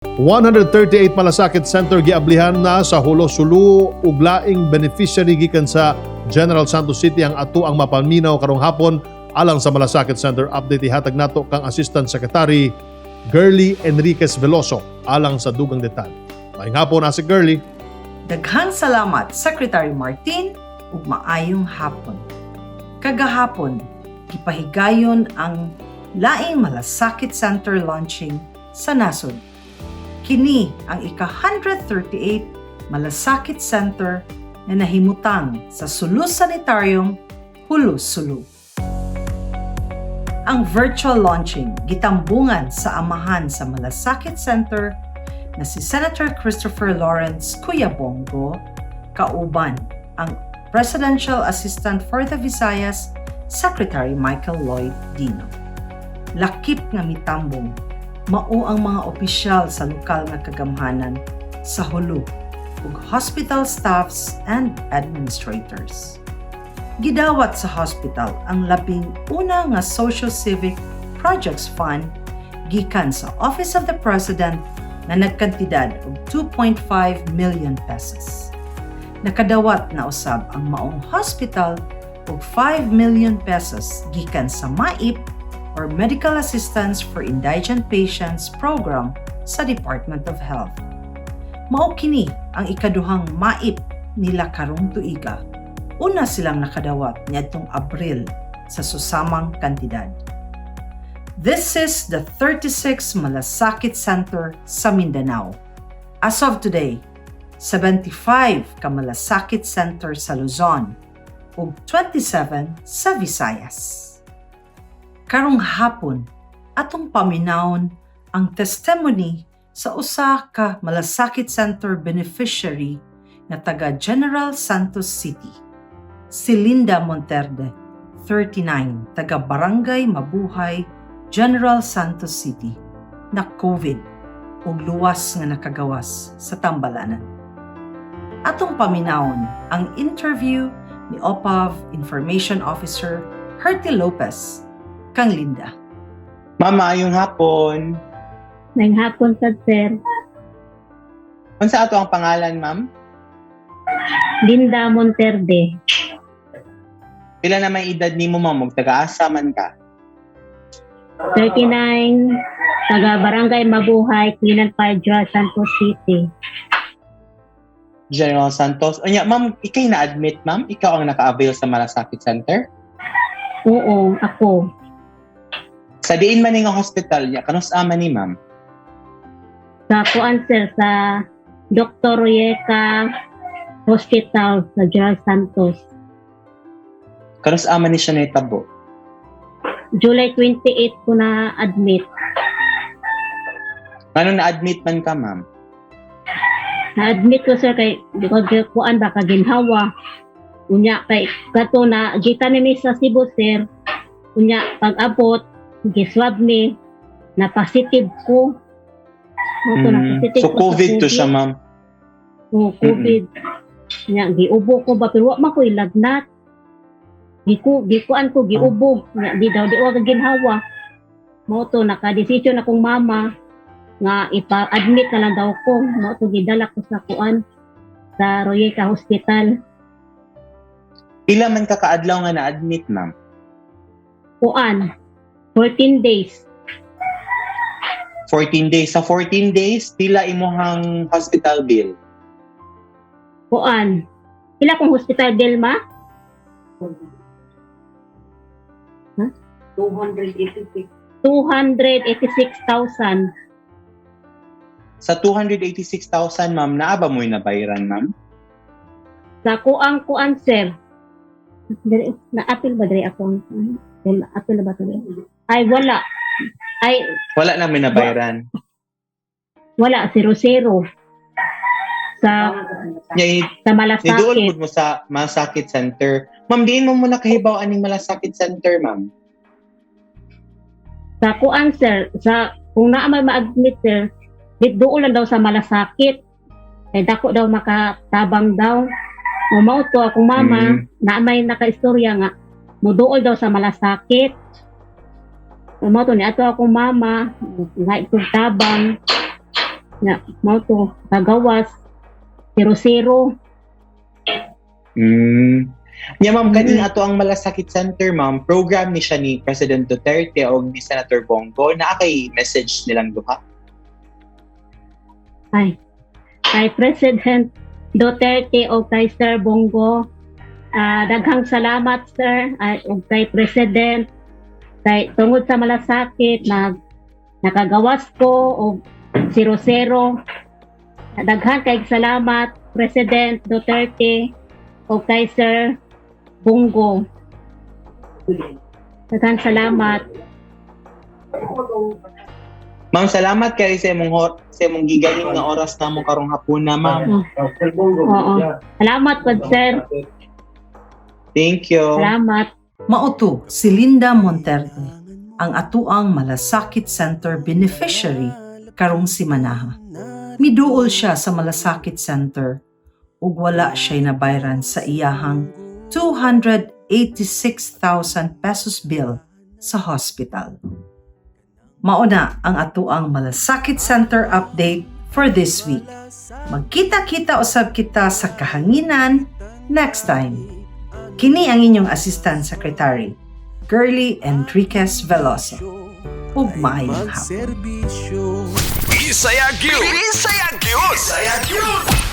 138 Malasakit Center giablihan na sa Jolo, Sulu ug laing beneficiary gikan sa General Santos City ang ato ang mapaminaw karong hapon alang sa Malasakit Center update. Ihatag nato kang Assistant Secretary Girlie Enriquez Veloso alang sa dugang detalye. Maayong hapon, Asec Girlie. Daghang salamat, Secretary Martin, ug maayong hapon. Kagahapon, gipahigayon ang laing Malasakit Center launching sa nasod. Kini ang ika-138 Malasakit Center na nahimutang sa Sulu Sanitarium, Jolo, Sulu. Ang virtual launching gitambungan sa amahan sa Malasakit Center na si Senator Christopher Lawrence Kuya Bong Go, kauban ang Presidential Assistant for the Visayas, Secretary Michael Lloyd Dino. Lakip nga mitambong mao ang mga opisyal sa lokal nga kagamhanan sa Jolo ug hospital staffs and administrators. Gidawat sa hospital ang 11 nga Social Civic Projects Fund gikan sa Office of the President na nagkantidad og 2.5 million pesos. Nakadawat na usab ang maong hospital og 5 million pesos gikan sa MAIP or Medical Assistance for Indigent Patients Program sa Department of Health. Mao kini ang ikaduhang MAIP nila karong tuiga. Una silang nakadawat niadtong Abril sa susamang kantidad. This is the 36 Malasakit Center sa Mindanao. As of today, 75 ka Malasakit Center sa Luzon ug 27 sa Visayas. Karong hapon, atong paminawon ang testimony sa usa ka Malasakit Center beneficiary nga taga General Santos City. Si Linda Monterde, 39, taga Barangay Mabuhay, General Santos City, na COVID ug luwas nga nakagawas sa tambalanan. Atong paminawon ang interview ni OPAV Information Officer Herty Lopez kang Linda. Ma'am, maayong hapon. Maayong hapon sad, sir. Unsa ato ang pangalan, ma'am? Linda Monterde. Pila na may edad nimo, ma'am? Ug taga-asa man ka? 39, taga Barangay Mabuhay, Quinal General Santos City. General Santos. Unya, ma'am, ikay na-admit, ma'am? Ikaw ang naka-avail sa Malasakit Center? Oo, ako. Sa diin man ni nga hospital niya, kanus ama ni, ma'am? Sa kuan, sir, sa Dr. Royeca Hospital sa General Santos. Kanus ama ni siya nahitabo? July 28 ko na admit. Ngano na-admit man ka, ma'am? Na-admit ko, sir, kay di ko kuan ba kaginhawa. Unya kay kato na gita ni sa Cebu, sir. Unya pag abot, giswab ni na positive ko. Mao to, na positive So, ko sa COVID to siya, ma'am. Oo, COVID. Nya giubo ko ba pero wa man ko'y lagnat. Giku gikuan ko giubo. Nya di daw di wa ginhawa. Mao to nakadesisyon akong mama nga ipa-admit na lang daw ko. Mao to gidala ko sa kuan sa Royeca Hospital. Pila man ka kaadlaw nga na-admit, ma'am? Kuan 14 days. 14 days. Sa 14 days, pila imuhang hospital bill? Kuan. Pila kong hospital bill, ma? 286. 286,000. Sa 286,000, ma'am, naa ba mo'y nabayaran, ma'am? Sa kuang kuan, sir. Diri, na-apil ba diri ako? Na-apil na ba to diri? Ay, wala. Ay, Wala na may nabayaran. Wala. Zero, zero. Sa, Nya, sa niduol Malasakit. Pud mo sa Malasakit Center. Ma'am, diin mo muna kahibaw aning Malasakit Center, ma'am? Sa kuan, sir. Sa, kung naa may ma-admit, sir, duol lang daw sa Malasakit. Kay dako daw makatabang daw. O mao to akong mama, na may nakaistorya nga, muduol daw sa Malasakit. O mao to ni ato akong mama, nga itong tabang. Nga mao to kagawas 0-0. Nya ma'am, kaning ato ang Malasakit Center, ma'am, program ni siya ni President Duterte o ni Senator Bong Go. Naa kay message nilang duha? Ay, kay President Duterte o kay Sir Bong Go, daghang salamat, sir, ay, ug kay President kay tungod sa malasakit nag nakagawas ko og 0-0. Daghan kay salamat, President Duterte o kay Sir Bong Go. Daghan salamat. Ma'am, salamat kay sa imong gigaling nga oras namo karong hapuna, ma'am. Oo. Salamat pod, sir. Thank you. Salamat. Mao to si Linda Monterde, ang atuang Malasakit Center beneficiary karong simanaha. Miduol siya sa Malasakit Center ug wala siya'y nabayran sa iyahang ₱286,000 bill sa hospital. Mauna ang atuang Malasakit Center update for this week. Magkita-kita usab kita sa kahanginan next time. Kini ang inyong Assistant Secretary, Girly Enriquez Veloso. Ug maayong hapon. Bisaya gyud. Bisaya gyud. Bisaya gyud.